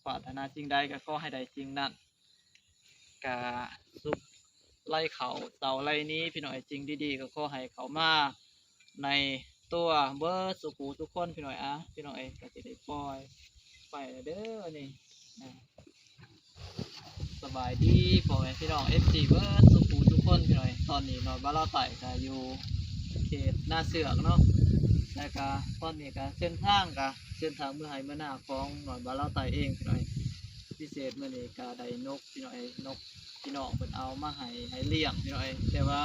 ປາດຖະໜາສິ່ງໃດກໍຂໍໃຫ້ໄດ້ສິ່ງນັ້ນ ກະສຸກໄລ່ເຂົ້າເຕົາໄລ່ໜີ ພີ່ນ້ອງເອີຍ. ສິ່ງດີໆກໍຂໍໃຫ້ເຂົ້າມາໃນຕົວເບິດສູ່ຜູ້ສູ່ຄົນ ພີ່ນ້ອງເອີຍ. ອາ ພີ່ນ້ອງເອີຍ ກໍຊິໄດ້ປ່ອຍໄປແລ້ວເດີນີ້ ອາ ສະບາຍດີພໍ່ແມ່ພີ່ນ້ອງ ເອັຟຊີ ເບິດສູ່ຜູ້ສູ່ຄົນ ພີ່ນ້ອງເອີຍ. ຕອນນີ້ນ້ອຍບ່າວລາວໃຕ້ກໍຢູ່ເຂດນາເຊືອກເນາະ ແລ້ວກໍຕອນນີ້ກໍເສັ້ນທາງ ກໍເສັ້ນທາງເມືອໄຮ່ເມືອນາຂອງນ້ອຍບ່າວລາວໃຕ້ເອງ ພີ່ນ້ອງເອີຍ. ພິເສດມື້ນີ້ກໍໄດ້ນົກ ພີ່ນ້ອງເອີຍ ນົກພີ່ນ້ອງເພິ່ນເອົາມາໃຫ້ ໃຫ້ລ້ຽງ ພີ່ນ້ອງເອີຍ. ແຕ່ວ່າ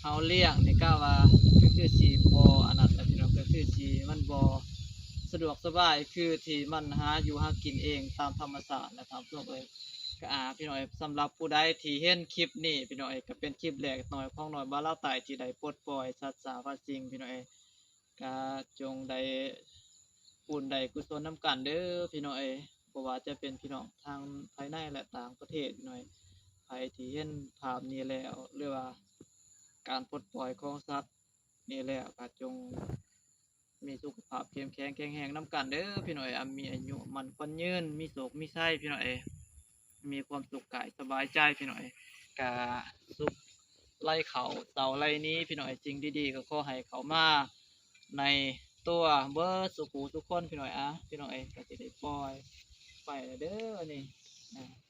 ເຮົາລ້ຽງນີ້ກະວ່າກໍຄືຊິບໍ່ອັນນັ້ນແຫຼະ ພີ່ນ້ອງ ກໍຄືຊິມັນບໍ່ສະດວກສະບາຍ ຄືທີ່ມັນຫາຢູ່ຫາກິນເອງຕາມທຳມະຊາດນະ ທ່ານຜູ້ຊົມເອີຍ. ກະ ອາ ພີ່ນ້ອງເອີຍ ສຳລັບຜູ້ໃດທີ່ເຫັນຄລິບນີ້ ພີ່ນ້ອງເອີຍ ກະເປັນຄລິບແລກນ້ອຍຂອງນ້ອຍບ່າວລາວໃຕ້ທີ່ໄດ້ປົດປ່ອຍສັດສາພັດສິ່ງ ພີ່ນ້ອງເອີຍ. ກະຈົ່ງໄດ້ບຸນໄດ້ກຸສົນນຳກັນເດີ ພີ່ນ້ອງເອີຍ. ບໍ່ວ່າຈະເປັນພີ່ນ້ອງທາງພາຍໃນ ແລະ ຕ່າງປະເທດ ພີ່ນ້ອງເອີຍ ໃຜທີ່ເຫັນພາບນີ້ແລ້ວ ຫຼືວ່າການປົດປ່ອຍຂອງສັດນີ້ແລ້ວ ກະຈົ່ງມີສຸຂະພາບເຂັ້ມແຂງແຂງແຮງນຳກັນເດີ ພີ່ນ້ອງເອີຍ. ອາ ມີອາຍຸໝັ້ນຂວັນຍືນ ມີໂຊກມີໄຊ ພີ່ນ້ອງເອີຍ. ມີຄວາມສຸກກາຍສະບາຍໃຈ ພີ່ນ້ອງເອີຍ. ກະສຸກໄລ່ເຂົ້າເຕົາໄລ່ໜີ ພີ່ນ້ອງເອີຍ. ສິ່ງດີໆກໍຂໍໃຫ້ເຂົ້າມາໃນຕົວເບິດສູ່ຜູ້ສູ່ຄົນ ພີ່ນ້ອງເອີຍ. ອາ ພີ່ນ້ອງເອີຍ ກໍຊິໄດ້ປ່ອຍໄປແລ້ວເດີນີ້ ອາ